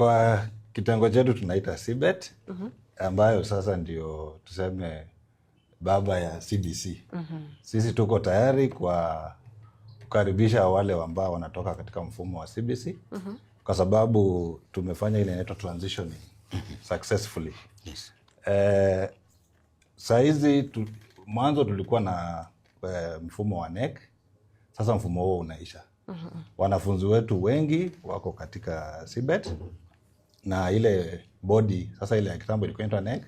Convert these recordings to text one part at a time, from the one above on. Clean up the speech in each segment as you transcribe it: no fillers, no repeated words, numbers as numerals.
Kwa kitengo chetu tunaita CBET, ambayo sasa ndio tuseme baba ya CBC. Sisi tuko tayari kwa kukaribisha wale ambao wanatoka katika mfumo wa CBC kwa sababu tumefanya ile inaitwa transitioning successfully. Saa hizi mwanzo tulikuwa na mfumo wa KNEC. Sasa mfumo huo unaisha. Wanafunzi wetu wengi wako katika CBET na ile body sasa, ile ya kitambo ilikuwa inaitwa KNEC,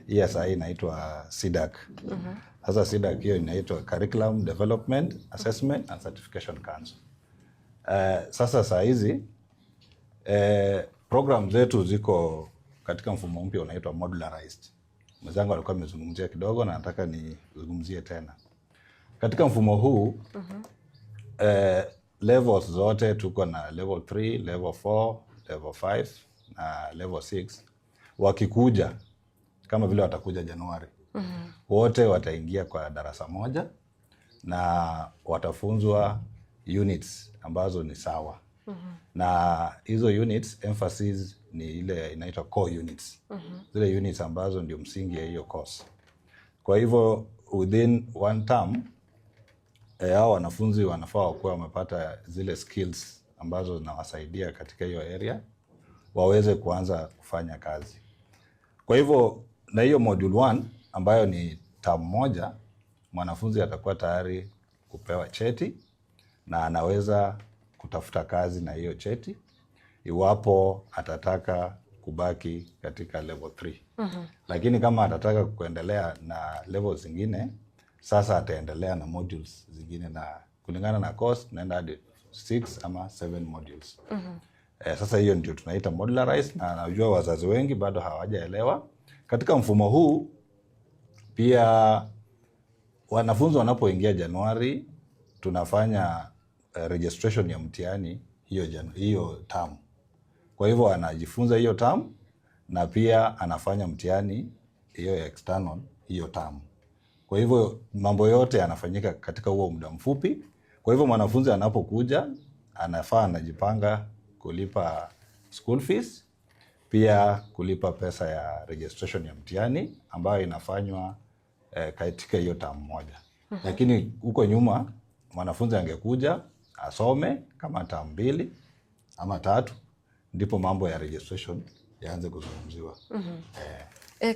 hii ya saa hii inaitwa CDACC. Sasa CDACC hiyo inaitwa Curriculum Development, Assessment and Certification Council. Sasa saa hizi program zetu ziko katika mfumo mpya unaitwa modularized. Mwenzangu alikuwa amezungumzia kidogo na nataka nizungumzie tena. Katika mfumo huu levels zote tuko na level 3, level 4, level 5 na level 6. Wakikuja kama vile watakuja Januari, wote wataingia kwa darasa moja na watafunzwa units ambazo ni sawa, na hizo units emphasis ni ile inaitwa core units, zile units ambazo ndio msingi ya hiyo course. Kwa hivyo within one term hao wanafunzi wanafaa wakuwa wamepata zile skills ambazo zinawasaidia katika hiyo area waweze kuanza kufanya kazi. Kwa hivyo na hiyo module 1 ambayo ni term moja, mwanafunzi atakuwa tayari kupewa cheti na anaweza kutafuta kazi na hiyo cheti iwapo atataka kubaki katika level 3. Lakini kama atataka kuendelea na level zingine, sasa ataendelea na modules zingine, na kulingana na course tunaenda hadi 6 ama 7 modules. Sasa hiyo ndio tunaita modularized, na najua wazazi wengi bado hawajaelewa. Katika mfumo huu pia wanafunzi wanapoingia Januari tunafanya registration ya mtihani hiyo term. Kwa hivyo anajifunza hiyo term na pia anafanya mtihani hiyo ya external hiyo term. Kwa hivyo mambo yote yanafanyika katika huo muda mfupi. Kwa hivyo mwanafunzi anapokuja anafaa anajipanga kulipa school fees, pia kulipa pesa ya registration ya mtihani ambayo inafanywa katika hiyo term moja. Lakini huko nyuma mwanafunzi angekuja asome kama term mbili ama tatu, ndipo mambo ya registration yaanze kuzungumziwa.